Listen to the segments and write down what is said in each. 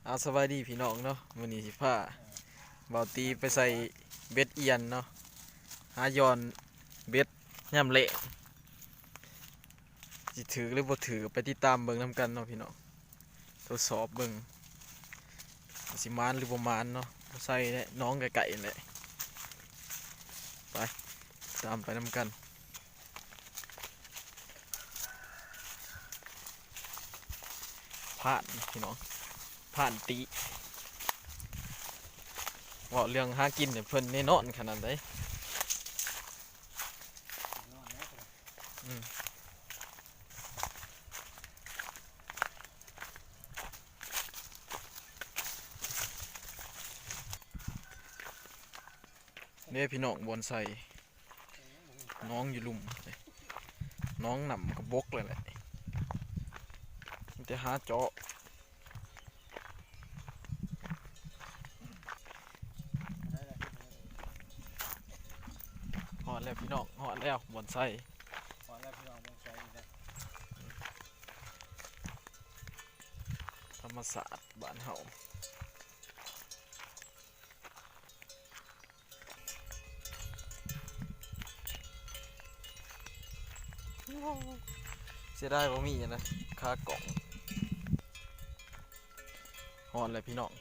ອາ ສະບາຍດີພີ່ນ້ອງເນາະ, ມື້ນີ້ຊິພາບ່າວຕີໄປໃສ່ເບັດອຽນເນາະ, ຫາຢ່ອນເບັດຍາມແລ້ງ. ຊິຖືກຫຼືບໍ່ຖືກ ໄປຕິດຕາມເບິ່ງນຳກັນເນາະພີ່ນ້ອງ, ທົດສອບເບິ່ງວ່າຊິໝານຫຼືບໍ່ໝານເນາະ. ໃສ່ແຫຼະ ໜອງໃກ້ໆ ນີ້ແຫຼະ, ໄປ ຕາມໄປນຳກັນ. ຜ່ານພີ່ນ້ອງ, ຜ່ານຕິ ເວົ້າເລື່ອງຫາກິນໃຫ້ເພິ່ນແນ່ນອນຂະໜາດໃດ. ອືມ ເດ້ພີ່ນ້ອງ ບ່ອນໃສ່ ໜອງຢູ່ລຸ່ມ, ໜອງນ້ຳກະບົກເລີຍແຫຼະ, ມີແຕ່ຫາເຈາະ. ຮອດແລ້ວພີ່ນ້ອງ, ຮອດແລ້ວບ່ອນໃສ່, ຮອດແລ້ວພີ່ນ້ອງ ບ່ອນໃສ່ນີ້ແຫຼະ. ທຳມະຊາດບ້ານເຮົາ. ເສຍດາຍບໍ່ມີອັນນະ ຂາກ້ອງ. ຮອດແລ້ວພີ່ນ້ອງ,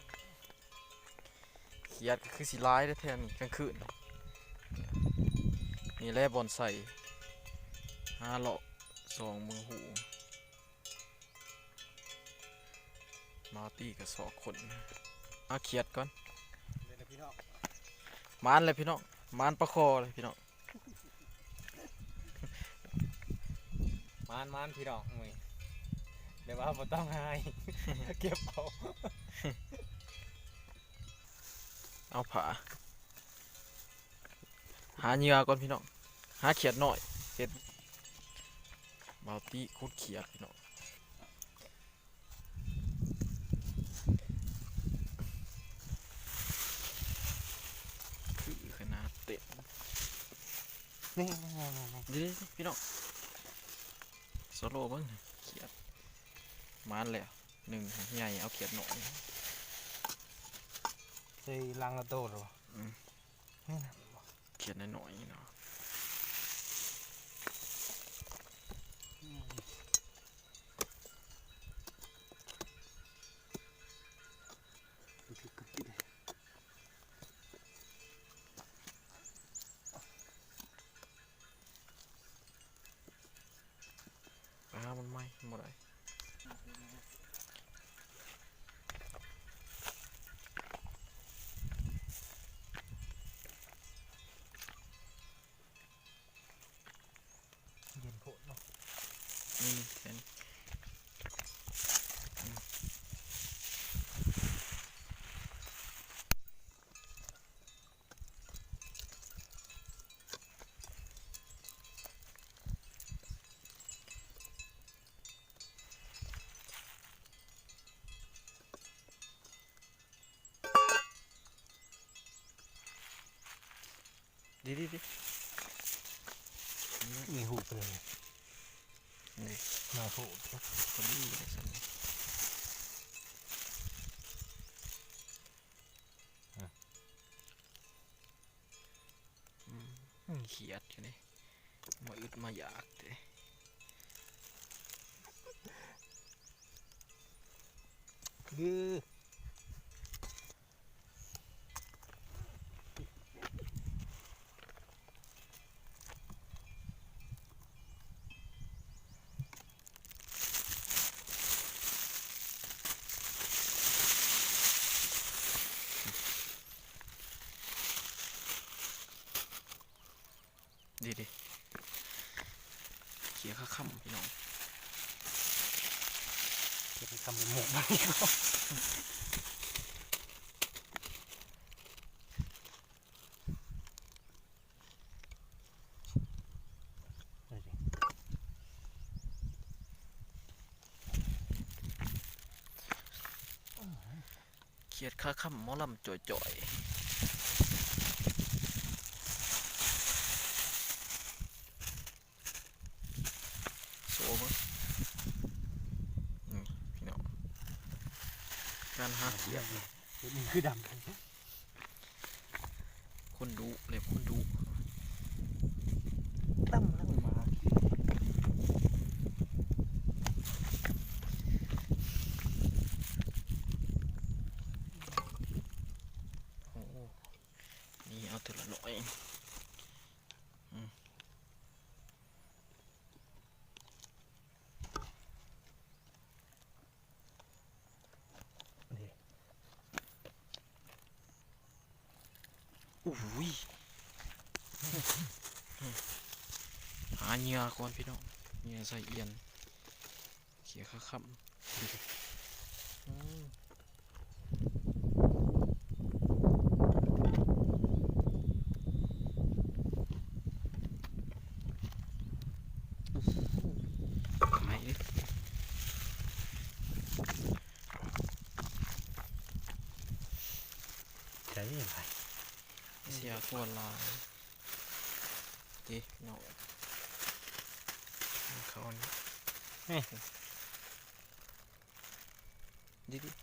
ຂຽດກະຄືຊິຫຼາຍເດ້ແຖວນີ້ກາງຄືນ. ນີ້ແຫຼະບ່ອນໃສ່, ຫາເລາະສ່ອງເບິ່ງຫູ. ມາຕີກະຊອກຄົນ ຫາຂຽດກ່ອນ. ເດ້ລະພີ່ນ້ອງ, ໝານແລ້ວພີ່ນ້ອງ, ໝານປາຄໍແລ້ວພີ່ນ້ອງ. ໝານໆ ພີ່ນ້ອງ, ມື້ນີ້ແບບວ່າບໍ່ຕ້ອງຫາຍ ເກັບເອົາ. ເອົາຜ້າ ຫາເຫຍື່ອກ່ອນພີ່ນ້ອງ, ຫາຂຽດນ້ອຍເຮັດ. ບ່າວຕີຂຸດຂຽດພີ່ນ້ອງ, ຄືຂະໜາດເຕັມ. ນີ້ໆໆໆ ເດ້ໆໆ ພີ່ນ້ອງ ສະໂລເບິ່ງ ຂຽດ ໝານແລ້ວໜຶ່ງ ໃຫຍ່ ເອົາຂຽດນ້ອຍໃສ່ລັງລະໂຕລະບໍ່? ອືມ ນີ້ນະ ຂຽດນ້ອຍໆເນາະ. ປາມັນໃໝ່ ມັນບໍ່ໄດ້. ເຢັນໂພດເນາະ. ນີ້ ແຂນ. ດີໆໆ ມີຮູບເລີຍ ນີ້ ໜ້າໂພດ ພໍດີເລີຍຊັ້ນ. ອືມ ຂຽດຢູ່ນີ້ ມາອຶດມາຢາກເດ້ ດື້. ດີໆ ເຂຍຄາຄຳພີ່ນ້ອງ ເຂຍຄາຄຳ ໝົກມາອີກແລ້ວ. ຂຽດຄາຄຳ ໝໍລຳຈ່ອຍໆ ໂຊເບິ່ງ ນີ້ພີ່ນ້ອງ. ການຫາເຂືອດນີ້ຄືດຳ ຄົນດຸ ເລັບຄົນດຸ ດຳທັງໝາ. ໂອ້ ນີ້ເອົາເທື່ອລະໜ້ອຍ. ອືມ ນີ້ ອຸ້ຍ ຫາເຫຍື່ອກ່ອນພີ່ນ້ອງ ເຫຍື່ອໃສ່ອຽນ ເຂຍຄາຄຳ ອືມ ໄໝເດ້ ໃຈຫຼາຍ ເສຍສ່ວນຫຼາຍ ເດ້ເນາະ ເຂົ້າອັນນີ້ ນີ້ ດີໆ.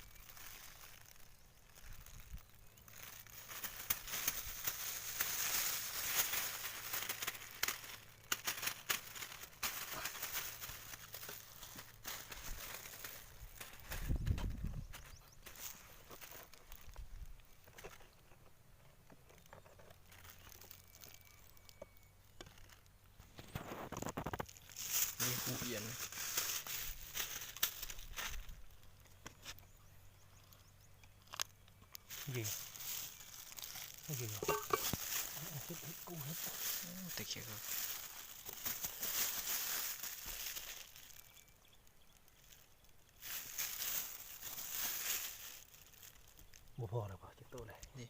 ມີຮູອຽນ ເຢັນ ເຢັນ ເຮັດ ເຮັດ ກູເຮັດ ໂອ້ ແຕ່ຂຽວ ບໍ່ພໍແລ້ວບໍ່ ຈັກໂຕແລ້ວ ນີ້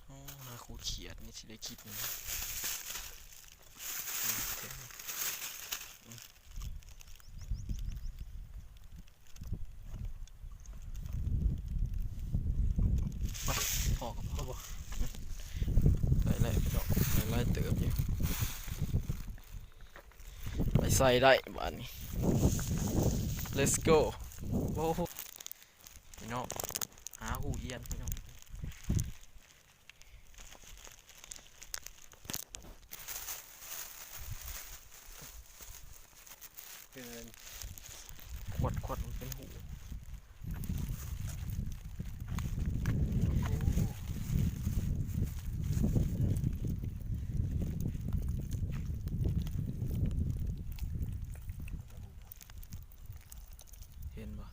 ໂອ້ ຫາຂູດຂຽດນີ້ຊິໄດ້ຄລິບນີ້ ອືມ ແທ້ ອືມ ໄປ ພໍກັບ ພໍບໍ່ ໄດ້ຫຼາຍ ໄດ້ຫຼາຍເຕີບຢູ່ ໄປໃສ່ໄດ້ບາດນີ້ ເລັດໂກ ໂອ້ໂຫ ພີ່ນ້ອງ ຫາຮູອຽນພີ່ນ້ອງ. ເປັນ ຂວດ ຂວດມັນເປັນຮູ ເຫັນບໍ່?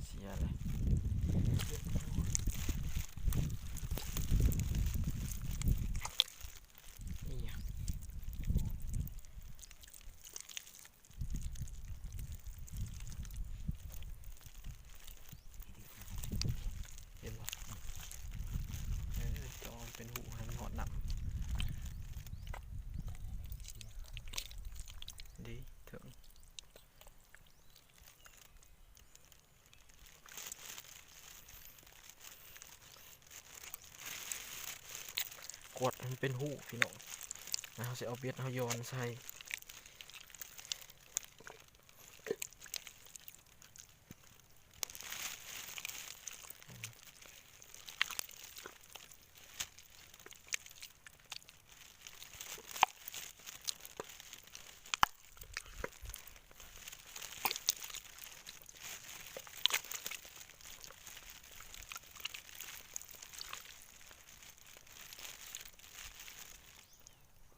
ເສຍແລ້ວ ອີຫຍັງ? ເຫັນບໍ່? ເອີ ຈອງເປັນຮູໃຫ້ມັນຮອດນ້ຳ ດີເຖິງ. ກວດໃຫ້ມັນເປັນຮູພີ່ນ້ອງ ແລ້ວເຮົາຊິເອົາເບັດເຮົາຢ່ອນໃສ່.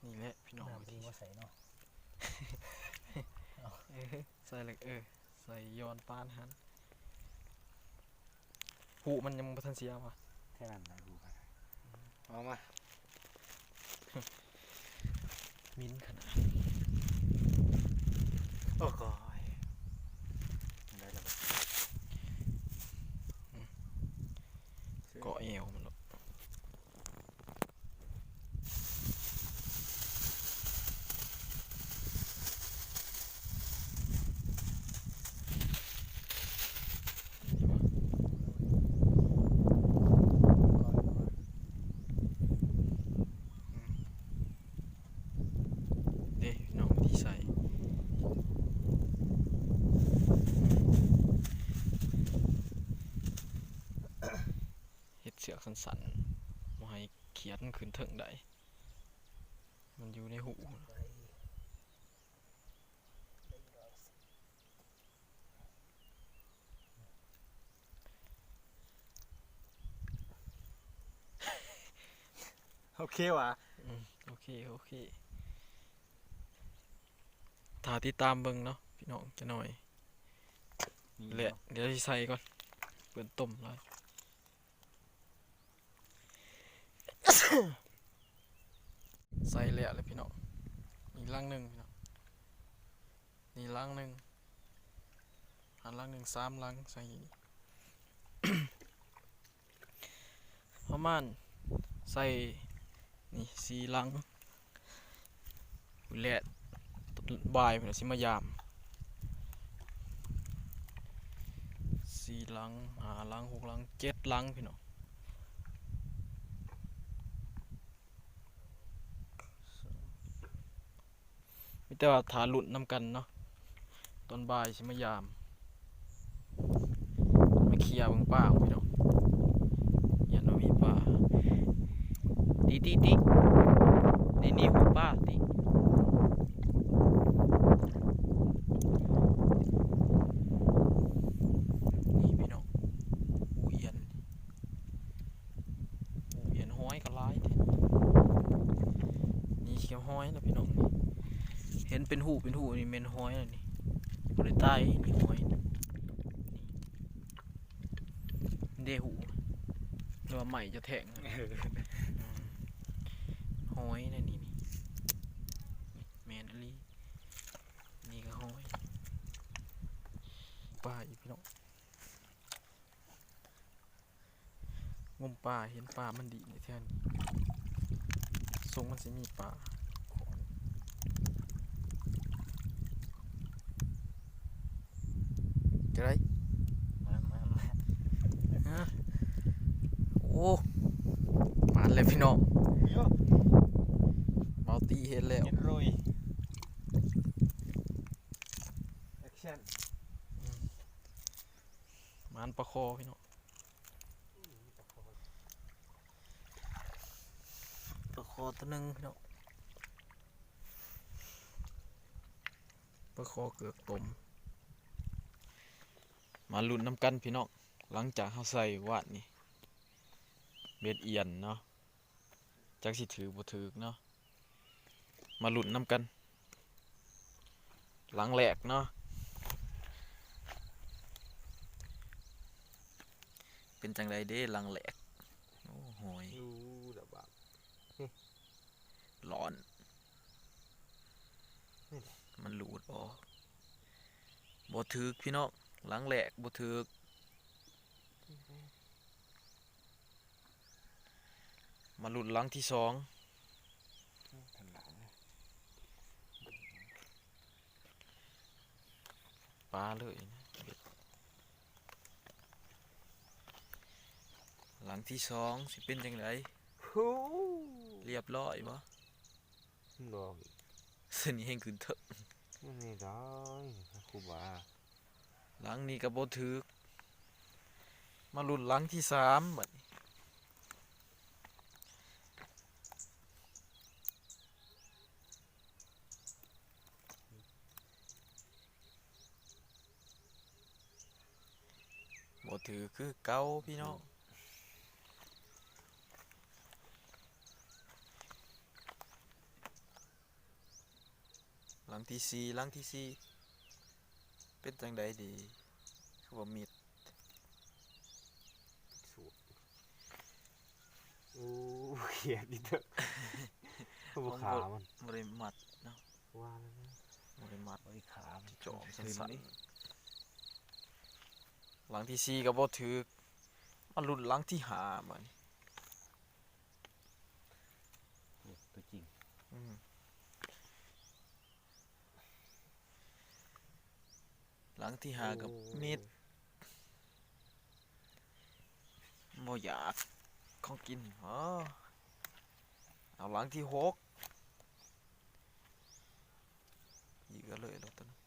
ນີ້ແຫຼະພີ່ນ້ອງ ນ້ຳບໍ່ໃສ່ເນາະ ເອີ ໃສ່ແລ້ວ ເອີ ໃສ່ຢ່ອນປານຫັ້ນ. ຫູມັນຍັງບໍ່ທັນຊິເອົາຫວາ? ແຄ່ນັ້ນແຫຼະຫູມັນ ເອົາມາ ໝິ່ນຂະໜາດ ໂອ້ຍ ໄດ້ແລ້ວ ອືມ ເກາະແອວມັນໂລດ. ສັ້ນໆ ບໍ່ໃຫ້ຂຽດມັນຂຶ້ນເທິງໄດ້ ມັນຢູ່ໃນຮູ. ໂອເຄຫວາ? ອືມ ໂອເຄ ໂອເຄ ຖ້າຕິດຕາມເບິ່ງເນາະພີ່ນ້ອງ ຈັກໜ້ອຍ ນີ້ ແລະ ເນາະ ດຽວຊິໃສ່ກ່ອນ ເປື້ອນຕົ້ມຫຼາຍ. ໃສ່ແລ້ວແຫຼະພີ່ນ້ອງ ອີກຫຼັງໜຶ່ງພີ່ນ້ອງ ນີ້ຫຼັງໜຶ່ງ ອັນຫຼັງໜຶ່ງ ສາມຫຼັງ ໃສ່ ປະມານໃສ່ນີ້ສີ່ຫຼັງ ແລະ ບ່າຍພຸ້ນຊິມາຢາມ ສີ່ຫຼັງ ຫ້າຫຼັງ ຫົກຫຼັງ ເຈັດຫຼັງພີ່ນ້ອງ. ມີແຕ່ວ່າຖ້າລຸ້ນນຳກັນເນາະ ຕອນບ່າຍຊິມາຢາມ ມາເຄຍເບິ່ງປາພີ່ນ້ອງ ຢ້ານວ່າມີປາ ຕິ ຕິ ຕິ ນີ້ ນີ້ ຫູປາຕິ ນີ້ພີ່ນ້ອງ ຫູອຽນ. ໂອ້ ເຫັນຫອຍກໍຫຼາຍແທ້ ນີ້ຄືຫອຍນະພີ່ນ້ອງ ເຫັນເປັນຫູເປັນຫູນີ້ແມ່ນຫອຍແລ້ວນີ້ ບໍ່ໄດ້ຕາຍນີ້ຫອຍນີ້ ເດ້ຫູ ຫຼືວ່າໄມ້ຈະແທງ ຫອຍນະນີ້ ນີ້ ແມ່ນອີ່ຫຼີ ນີ້ກໍຫອຍ ປາອີກພີ່ນ້ອງ. ງົມປາ ເຫັນປາມັນດີດໃນແຖວນີ້ ຊົງມັນຊິມີປາ ຈະໄດ້ ມາ ມາ ມາ ຮະ ໂອ້ ມາແລ້ວພີ່ນ້ອງ ເອີ ເບົາຕີເຫັນແລ້ວ ເຮັດໂຣຍ ແອັກຊັນ ອືມ ມານປາຄໍພີ່ນ້ອງ. ປາຄໍຕົວໜຶ່ງພີ່ນ້ອງ ປາຄໍເກືອກຕົມ ມາລຸ້ນນຳກັນພີ່ນ້ອງ ຫຼັງຈາກເຮົາໃສ່ວານນີ້ ເບັດອຽນເນາະ ຈັກຊິຖືກບໍ່ຖືກເນາະ ມາລຸ້ນນຳກັນ ຫຼັງແລກເນາະ ເປັນຈັ່ງໃດເດ້ຫຼັງແລກ ໂອ້ ຫອຍ ໂອ້ ລະບາບ ຮ້ອນ ມັນຫຼູດອອກ ບໍ່ຖືກພີ່ນ້ອງ ຫຼັງແລກບໍ່ຖືກ. ມາລຸ້ນຫຼັງທີສອງ ປາເລີຍນະ ຫຼັງທີສອງຊິເປັນຈັ່ງໃດ ໂອ້ ລຽບຮ້ອຍບໍ່? ດອກ ສະນີ້ແຮ່ງຂຶ້ນເຖິງ ມັນນີ້ໄດ້ຄູບາ ຫຼັງນີ້ກໍບໍ່ຖືກ ມາລຸ້ນຫຼັງທີສາມບັດນີ້ ບໍ່ຖືກຄືເກົ່າພີ່ນ້ອງ. ຫຼັງທີສີ່ ຫຼັງທີສີ່ ເປັນຈັ່ງໃດດີ ຄືວ່າມິດ ໂອ້ ຂຽດອີກແລ້ວ ບໍ່ຂາມັນ ບໍ່ໄດ້ມັດເນາະ ວ່າແລ້ວນະ ບໍ່ໄດ້ມັດ ບໍ່ໄດ້ຂາມັນ ຈອກສັ້ນໆ ຫຼັງທີສີ່ກໍບໍ່ຖືກ ມາລຸ້ນຫຼັງທີຫ້າບັດນີ້ ໂອ້ ຕົວຈິງ ອືມ ຫຼັງທີຫ້າກໍມິດ ບໍ່ຢາກຂອງກິນ ເອົາຫຼັງທີຫົກ ເຍືອເລີຍໂລດຕົວນີ້.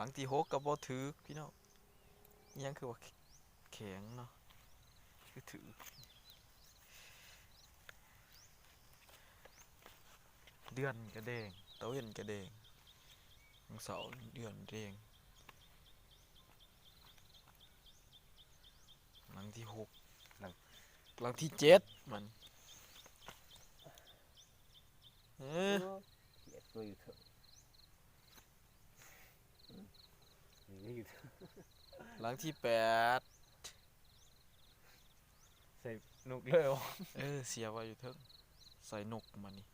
ຫຼັງທີຫົກກໍບໍ່ຖືກພີ່ນ້ອງ. ອີ່ຫຍັງຄືວ່າແຂງເນາະ ຄືຖືກ. ເດືອນກໍແດງ ຕາເວັນກໍແດງ ວັນເສົາເດືອນແດງ. ຫຼັງທີຫົກ ຫຼັງ ຫຼັງທີເຈັດມັນ ເອີ ຂຽດຕົວຢູ່ເທິງ ນີ້ຢູ່ເທິງ ຫຼັງທີແປດ ໃສ່ນົກເລີຍບໍ່? ເອີ ສຽບໄວ້ຢູ່ເທິງ ໃສ່ນົກມານີ້.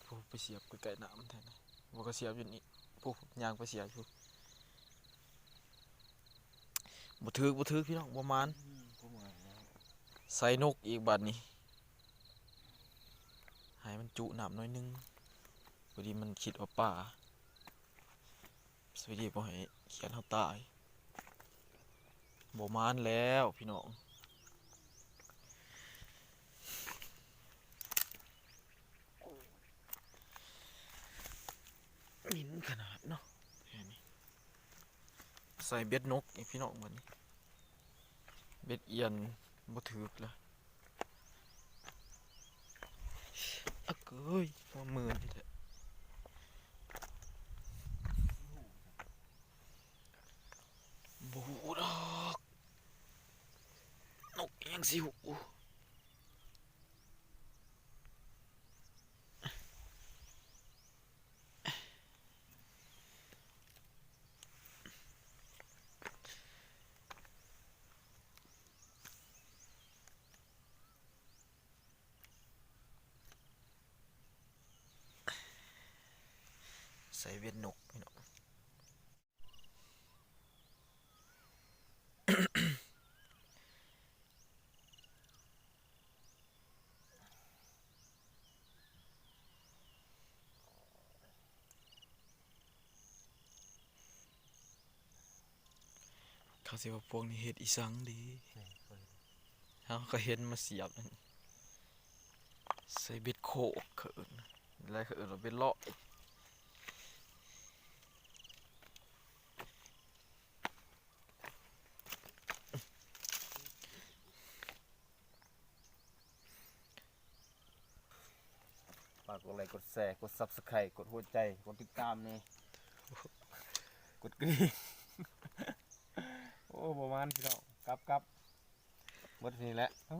ໂອ້ ໄປສຽບໃກ້ໆນ້ຳແທ້ນະ. ບໍ່ ກໍສຽບຢູ່ນີ້. ໂອ້ ຍ່າງໄປສຽບຢູ່. ບໍ່ຖືກ ບໍ່ຖືກພີ່ນ້ອງ ບໍ່ໝານ. ອືມ ບໍ່ໝານແລ້ວ. ໃສ່ນົກອີກບາດນີ້ ໃຫ້ມັນຈຸນ້ຳໜ້ອຍໜຶ່ງ ພໍດີມັນຄິດວ່າປາ. ສະວີດີບໍ່ໃຫ້ຂຽນເຮົາຕາຍ. ບໍ່ມານແລ້ວພີ່ນ້ອງ ໝິ່ນຂະໜາດເນາະ. ໃສ່ເບັດນົກອີກພີ່ນ້ອງບັດນີ້ ເບັດອຽນບໍ່ຖືກລະ. ອະເກີຍ ຫົວມື່ນແທ້ ບໍ່ຮູ້ດອກ ນົກອີ່ຫຍັງຊິຮູ້. ໃສ່ເບັດນົກພີ່ນ້ອງ ເຂົາຊິວ່າພວກນີ້ເຮັດອີ່ສັງເດ. ເຮົາກໍເຫັນມາສຽບນັ້ນ ໃສ່ເບັດໂຄກ ເຂົາເອີ້ນ ແລະ ເຂົາເອີ້ນວ່າເບັດລອຍ. ຝາກກົດໄລ ກົດແຊ ກົດຊັບສະໄຄ ກົດຫົວໃຈ ກົດຕິດຕາມແດ່ ກົດກະດິ່ງ. ໂອ້ ບໍ່ມານພີ່ນ້ອງ ກັບ ກັບ ໝົດເທົ່ານີ້ແຫຼະ. ໂອ້